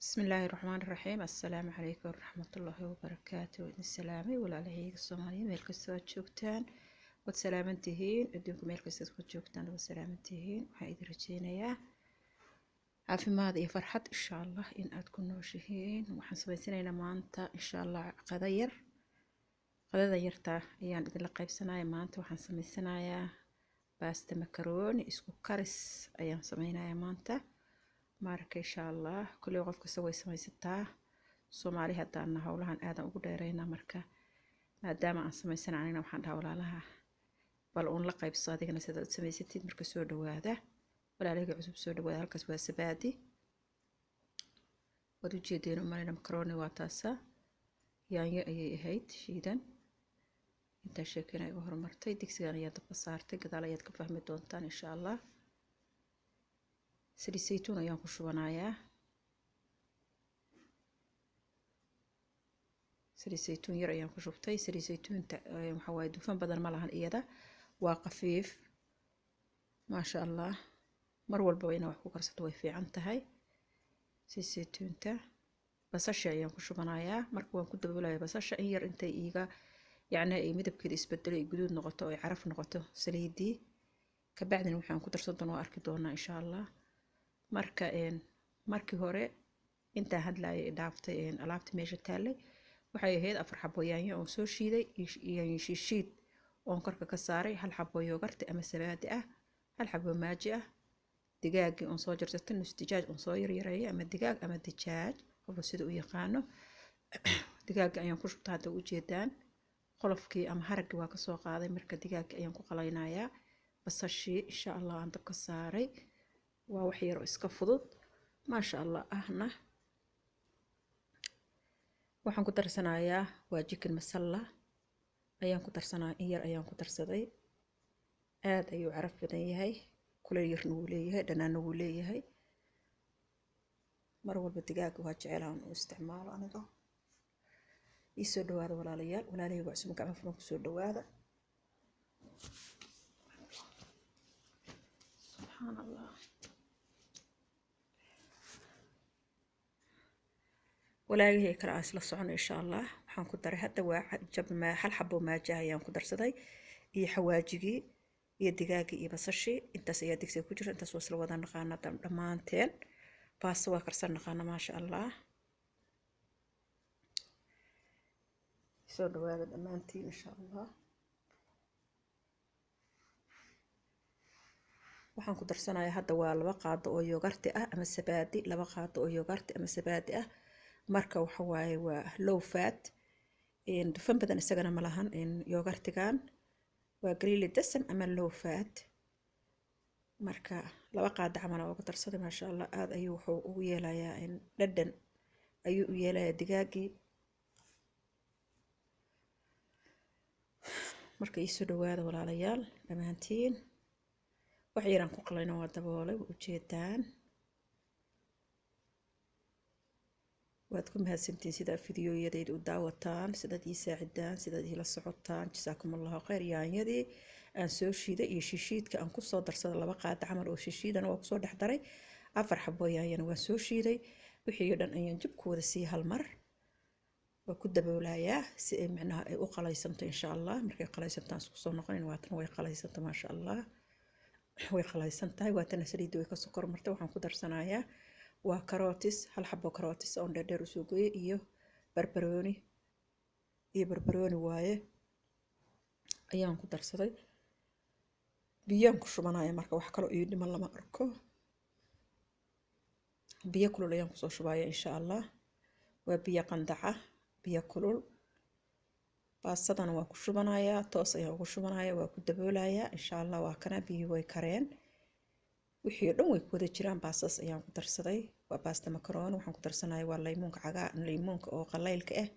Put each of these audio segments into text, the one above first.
Bismillaahi Raxmaani Raxiim. Assalaamu calaykum waraxmatullaahi wabarakaatu. Idin salaamay walaalahayga Soomaaliya meel kastoo aad joogtaan. Waad salaaman tihiin, adduunka meel kasta aad ku joogtaan waad salaaman tihiin. Waxaan idin rajeynayaa caafimaad iyo farxad insha Allah in aad ku nooshihiin. Waxaan samaysanaynaa maanta insha Allah qada yar. Qadada yarta ayaan idinla qaybsanayaa maanta. Waxaan samaysanayaa baasta macaroni isku karis ayaan sameynayaa maanta. Marka insha Allah kulli qof kasta way samaysataa. Soomaali haddaan howlahan aadan ugu dheereynaa, marka maadaama aan samaysan anigana waxaan dhahaa walaalaha bal uun la qaybso adigana sidaad u samaysatid. Marka soo dhawaada walaalahayga cusub, soo dhawaada. Halkaas waa sabaadi, waad ujeedeen umaleyna. Macaroni waa taasa, yaanyo ayay ahayd shiidan. Intaa sheekeyna iga horumartay. Digsigan ayaa dabka saartay, gadaal ayaad ka fahmi doontaan insha Allah. Saliid saytuun ayaan ku shubanayaa, saliid saytuun yar ayaan ku shubtay. Saliid saytuunta waxa waaye dufan badan ma lahan, iyada waa khafiif maasha Allah. Mar walbaba inaad wax ku karsato way fiican tahay saliid saytuunta. Basasha ayaan ku shubanayaa. Marka waan ku daboolaya basasha in yar intay iiga yacni ay midabkeeda isbedelo, ay guduud noqoto oo ay caraf noqoto saliidii. Kabacdina waxaan ku darsan doona waa arki doonaa insha Allah. Marka markii hore intaan hadlaayay dhaaftay alaabta meesha taallay waxay ahayd 4 xabo yaanyo oon soo shiiday iyo shiishiid oon korka ka saaray, 1 xabo yogurti ama sabaadi ah, 1 xabo maaji ah, digaagii oon soo jarjartay, nus dijaaj oon soo yaryareeyay, ama digaag ama dijaaj qofka sida u yaqaano. Digaagii ayaan ku shubtay, hadda ujeedaan qolofkii ama haraggii waa kasoo qaaday. Marka digaagii ayaan ku qalaynayaa basashii insha Allah aan dabka saaray. Waa wax yar oo iska fudud maasha Allah ahna. Waxaan ku darsanayaa waa chicken masala ayaan ku darsanaya, in yar ayaan ku darsaday. Aad ayuu caraf badan yahay, kuleyl yarna wuu leeyahay, dhanaanna wuu leeyahay. Mar walba digaaga waa jecelahan u isticmaalo aniga. Ii soo dhawaada walaalayaal, walaalahayga cusub gacmo furan kusoo dhawaada. Subxaan Allah, walaagihii kale aan isla socono insha Allah. Waxaan ku daray hadda waa jab 1 xabo maaja ayaan ku darsaday iyo xawaajigii iyo digaagii iyo basashii. Intaas ayaa digsiga ku jira. Intaas waa isla wada naqaana dhammaanteen, baasta waa karsan naqaana maasha Allah. Soo dhawaada dhammaantiin insha Allah. Waxaan ku darsanayaa hadda waa 2 qaado oo yogarti ah ama sabaadi, 2 qaado oo yogarti ama sabaadi ah. Marka waxa waaye waa low fat, dufan badan isagana ma lahan. Yogartigan waa grili dasam ama low fat. Marka 2 qaado camal aan uga darsaday maasha Allah. Aada ayuu wuxuu ugu yeelayaa dhadhan ayuu u yeelayaa digaagii. Marka iisoo dhawaada walaalayaal dhammaantiin. Wax yaraan ku qalayna waa daboolay, waa ujeedaan. Waad ku mahadsantihiin sidaa fideoyadayda u daawataan, sidaad ii saacidaan, sidaad iila socotaan. Jasaakum allahu khayr. Yaanyadii aan soo shiiday iyo shishiidka aan kusoo darsaday 2 qaado camal oo shishiidana waa kusoo dhex daray, 4 xabo yaanyana waan soo shiiday. Wixii oo dhan ayaan jib ku wada siiyey hal mar. Waa ku daboolayaa si ay micnaha ay u qalaysanto insha Allah. Markay qalaysantaan isku soo noqonayn. Waatana way qalaysanto maasha Allah, way qalaysan tahay. Waatana saliidda way kasoo kormartay. Waxaan ku darsanayaa waa karootis, 1 xabo karootis oon dheerdheer usoo gooyey iyo barbarooni, iyo barbarooni waaye ayaan ku darsaday. Biyaan ku shubanaya, marka wax kaloo ii dhiman lama arko. Biyo kulul ayaan kusoo shubaya insha Allah, waa biyo qandaca, biyo kulul. Baastadana waa ku shubanayaa, toos ayaan ugu shubanaya, waa ku daboolayaa insha Allah. Waa kana biyihii way kareen, wixii oo dhan way ku wada jiraan. Baastas ayaan ku darsaday, waa baasta macaroni. Waxaan ku darsanaya waa laymuunka cagaa, laymuunka oo qalaylka ah.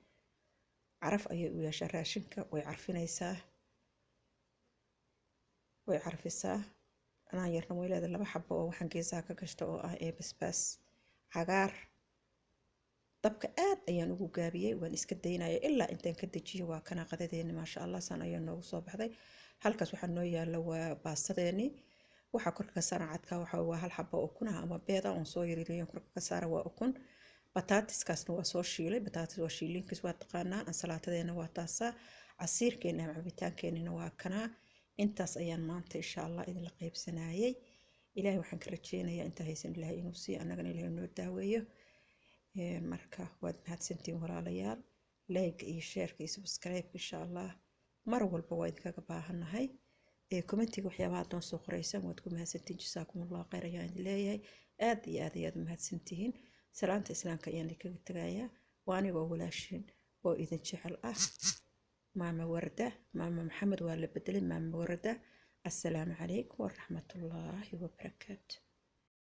Caraf ayay u yeeshaa raashinka, way carfinaysaa, way carfisaa. Dhanaan yarna way leedahay. 2 xabo oo waxaan geesaha ka gashta oo ah ee basbaas cagaar. Dabka aad ayaan ugu gaabiyey, waan iska daynaya ilaa intaan ka dejiyo. Waa kana qadadeeni maasha Allah, saan ayaa noogu soo baxday. Halkaas waxaa noo yaala waa baastadeeni. Waxaa korka ka saaran cadka waxa waa 1 xabo ukun ah ama beed ah oon soo yaryariyo korka ka saara, waa ukun. Bataatiskaasna waa soo shiilay. Bataatis waa shiilinkiis, waa taqaanaan. Ansalaatadeena waa taasaa, casiirkeena ama cabitaankeenina waa kanaa. Intaas ayaan maanta insha Allah idinla qaybsanayay. Ilaahay waxaan ka rajeynayaa intaa haysan Ilaahay inuu siiyo, annagana Ilaahay noo daaweeyo. Marka waad mahadsantihiin, walaalayaal. Like iyo shareka iyo subscribe insha Allah mar walba waa idinkaga baahannahay. Commentiga waxyaabaha aad noo soo qoraysaan waad ku mahadsantihiin. Jasaakum Allah khayr ayaan idin leeyahay. Aad iyo aad ayaad u mahadsantihiin. Salaanta islaamka ayaan idinkaga tegayaa. Waa anigoo walaashiin oo idin jecel ah, Maama Warda. Maama Maxamed waa la bedelay, Maama Warda. Assalaamu calaykum waraxmatullaahi wabarakaatu.